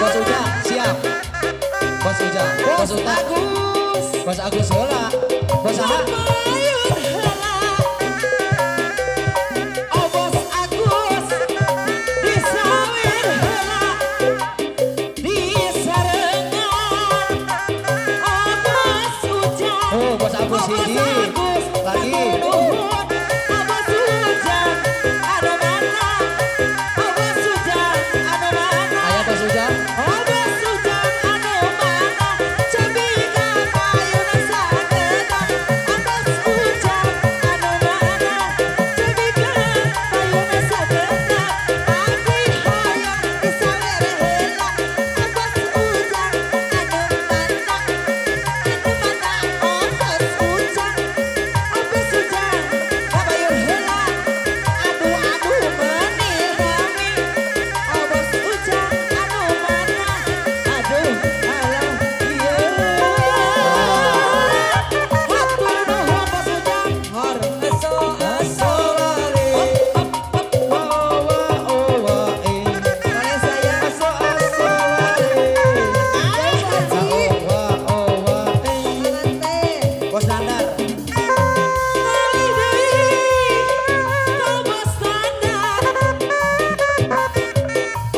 Bos Ujang, siap. Bos Ujang, Bos Bos Uta, Agus. Bos Agus heula. Bos saha? Kapayun heula. Oh, Bos Agus disawer heula. Disarengan. Oh, Bos Ujang. Oh, Bos Agus Oh, Bos hiji. Agus. Lagi. Hatur nuhun. Oh, Bos Ujang anu mana? Oh, Bos Ujang anu mana? Aya Bos Ujang. Oh, Bos Ujang anu mana? Cobi ka payun sakedap. Oh, Bos Ujang anu mana? Cobi ka payun sakedap. Abdi hoyong disawer heula. Oh, Bos Ujang anu mana? Anu mana? Oh, Bos Ujang. Oh, Bos Ujang ka payun heula. Aduh, aduh, meuni lami. Oh, Bos Ujang anu mana? Aduh, alah, ieu. Hatur nuhun, Bos Ujang. Hor eso eso. Aso lari. Owa owa eh. Boleh saya. Aso aso lari. Ay, Haji. Owa owa eh. Nante. Bos Nandar. Ngalih deui ka Bos Nandar.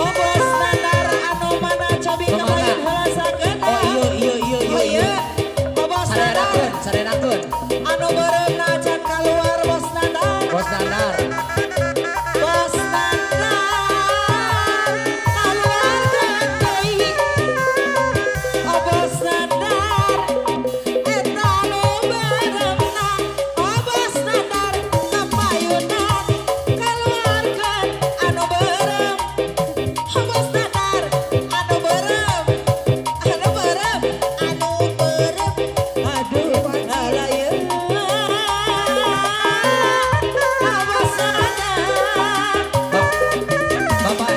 Oh, Bos Nandar anu mana? Cobi Nu mana? Ka payun heula sakedap. Oh, iya. Oh iya. Oh, Bos Nandar. Sarenakeun, sarenakeun. Anu beureumna can kaluar, Bos Nandar. Bos Nandar. Bos Nandar kaluarkeun deui. Oh, Bos Nandar eta nu beureumna. Oh, Bos Nandar kapayunan kaluarkeun anu beureum. Oh, Bos Nandar anu beureum, anu beureum, anu beureum. Aduh, alah ieu. Ah, Bos Nandar. Bapak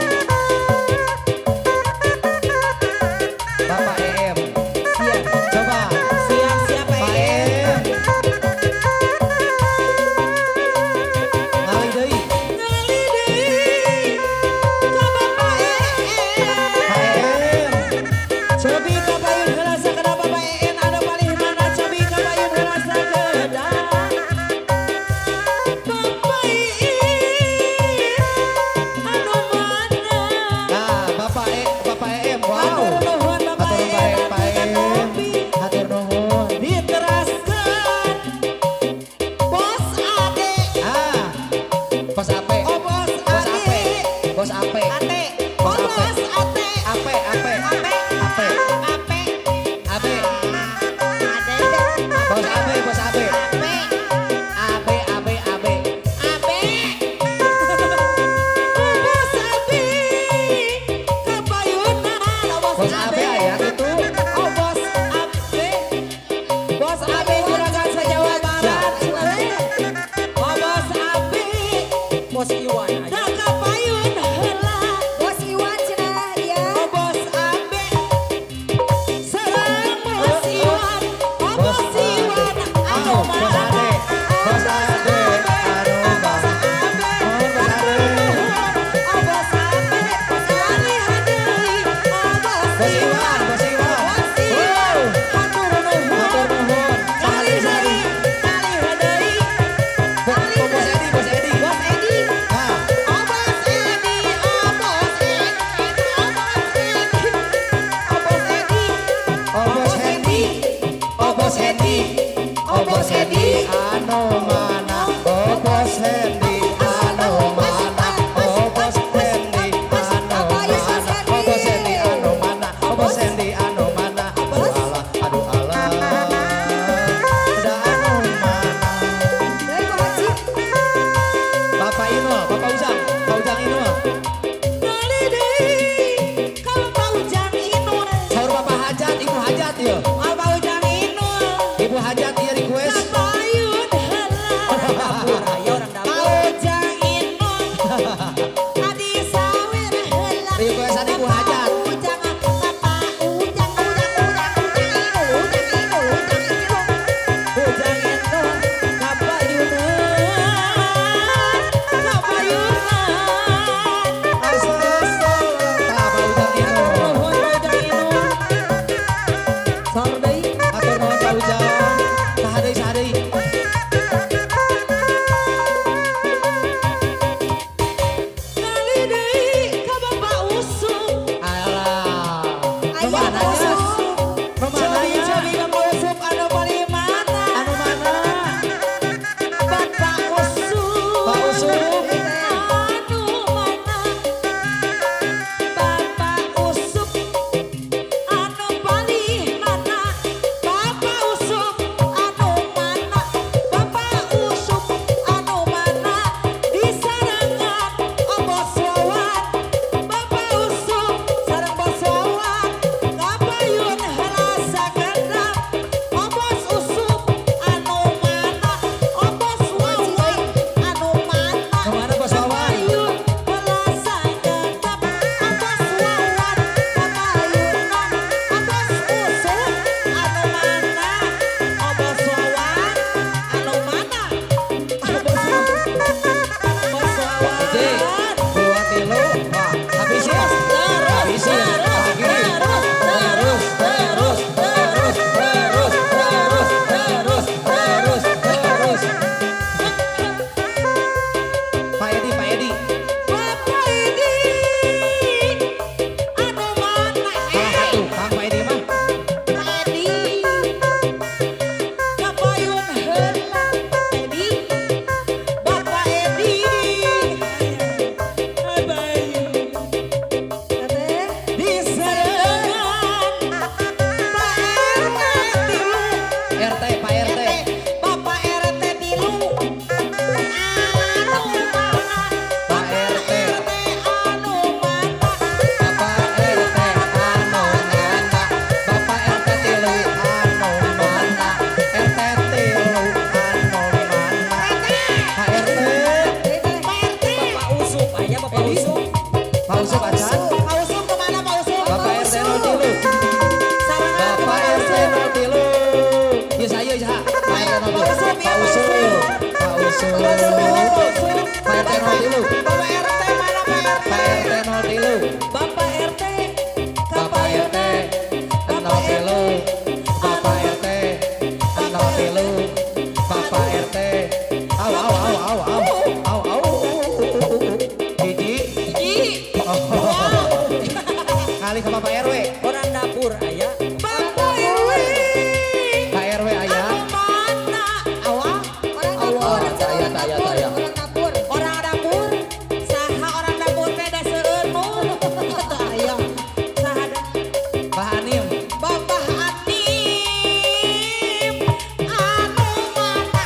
Bapak EM. Siap. Coba. Siap, siap, Pak Pak EM. EM. Ngalih deui. Ngalih deui ka Bapak EM. Pak EM. Cobi ka payun heula sakedap. Bapak EM anu palih mana? Cobi ka payun heula sakedap. Bapak EM anu mana? Nah, Bapak E, Bapak EM. Wow. Hatur nuhun, Bapak Hatur EM. baik, Pak Atuh EM. kopi. Hatur nuhun. Diteraskeun Bos Ade. Ah. Bos Ape. Oh, Bos Bos Ade. Ape. Bos Ape. Ate. Oh, Bos Ape. Bos Ate. Ape, Ape. Ape. Ape. Ape. Ape. Ade. Bos Ape, Bos Ape. Ape. Ape, Ape, Ape. Ape. Oh, Bos Ape. Kapayunan. Oh, Bos Bos Ape Ape. Aya gitu. Oh, Bos Ape. Bos Ape juragan se-Jawa Barat. Oh, Bos Ape. Bos Iwan aja. Da kapayun heula. Bos Iwan cenah ya. Oh, Bos Ape. Sareng Bos Iwan. Oh, Bos Iwan anu Oh, Bos mana? Ade. Bos Ade anu Bos mana? Ape. Oh, Bos Ade. Oh, Bos Ape. Ngalih deui. Oh, Bos Bos Iwan, Iwan. Bos Iwan. Bos Iwan. Hatur nuhun. Hatur nuhun. Ngalih deui. Ngalih deui. Bos Bos Edi, Bos Edi. Bos Edi. Ah, Oh, Bos Edi, oh, Bos Edi, oh, Bos Edi, oh, Bos Edi, oh, Bos Hendi. Oh, Bos Hendi. Oh, Bos Hendi anu mana? Oh, Bos Hendi anu mana? Oh, Bos Hendi anu mana? Oh, Bos Hendi anu mana? Oh, Bos Ngalih ka Bapak RW. Orang dapur aya. Bapak RW. Pak RW aya. Anu mana? Awak Orang dapur, Taya, orang taya, dapur, taya. orang dapur. orang dapur. Saha orang dapur teh da seueur nu. Teu aya. Saha da? Pak Anim. Bapak Anim. Anu mana?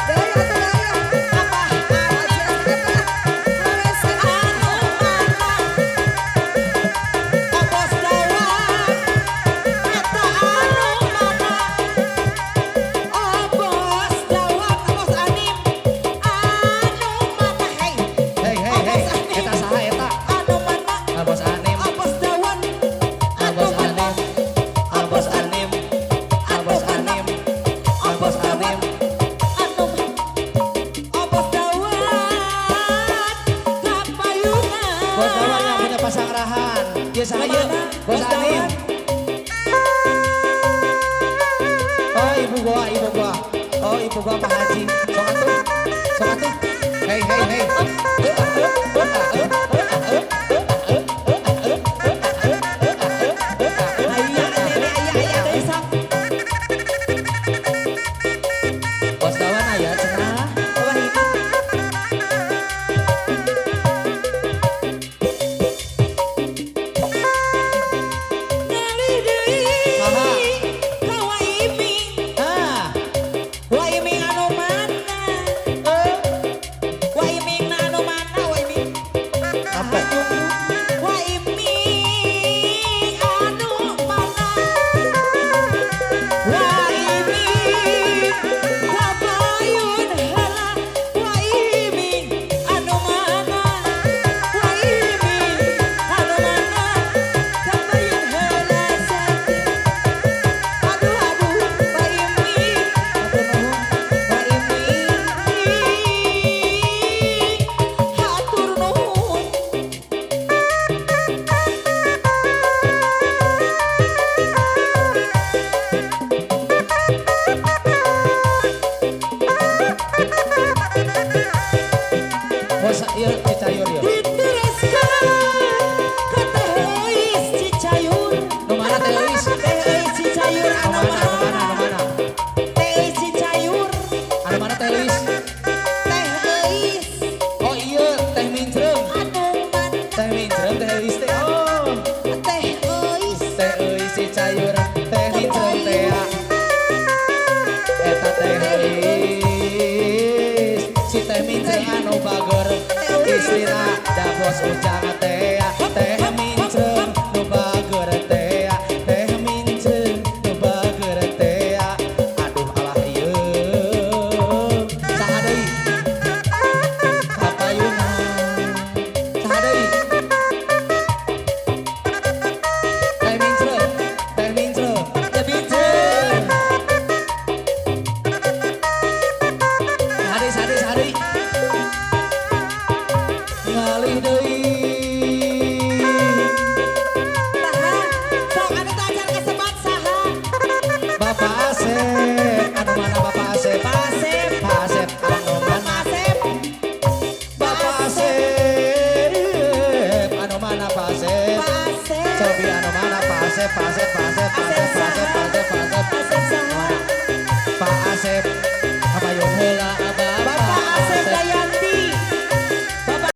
Deui atuh deui. Abah Anim. Anu mana? Obos Dawan. Eta anu mana? Obos Dawan, Obos Anim. Anu mana? Hei. Hei hei hei. Eta saha eta? Anu mana? Abos Anim. Obos Dawan. Anu Abos mana? Anim. Abos Anim. Abos Anim. Abos Anim. Anu Obos Dawan. Kapayuna. Bos Dawan yang punya pasangrahan. Ieu saha ieu? Mana? Bos Bos Anim. Dawan. Oh ibu gua, ibu gua. Oh ibu gua Pak Haji. Sok atuh. Sok atuh. Hei hei hei. Aya dede aya aya deui sok. Bos Dawan aya cenah. Abah ini. Ngalih deui Saha? ka Wa Iming. Ah. Wa Iming anu mana? Wa Iming na anu mana Wa Iming? Apa? Wa Iming anu mana? Wa Iming kapayun heula. Wa Iming anu mana? Wa Iming anu mana? Kapayun heula saja. Aduh aduh Wa Iming, aduh nuhun Wa Iming, hatur nuhun. Bos ieu Cicayur ieu. Ditereskeun ka Teh Euis Cicayur. Nu mana Teh Euis? Teh Euis Cicayur Nu anu mana? Nu mana? mana? Nu mana? Teh Euis Cicayur. Anu mana Teh Euis? Teh Euis Oh iya, Teh Mincreung. anu mana? Teh Mincreung, Teh Euis teh. Oh. Teh Euis Teh Euis Cicayur, Teh Mincreung teh. Eta Teh Euis. Si Teh Mincreung anu bager. Istrina da bos Ujang teh. Teh Mincreung nu bager teh. Teh Mincreung nu bager teh. Aduh alah ieu. Saha deui? Kapayuna. Saha deui? Teh Mincreung, Teh Mincreung. Teh Mincreung. Saha deui, saha deui, saha deui? Ngalih deui. Saha? Sok anu teu acan kasebat saha? Bapak Asep, anu mana Bapak Asep? Pak Asep. Pak Asep anu mana? Pak Asep. Bapak Asep, anu mana Pak Asep? Pak Asep. Cobi anu mana Pak Asep, Pak Asep, Pak Asep, Pak Asep, Pak Asep, Pak Asep, Pak Asep, Pak Asep. Asep saha? Pak Asep, kapayun heula.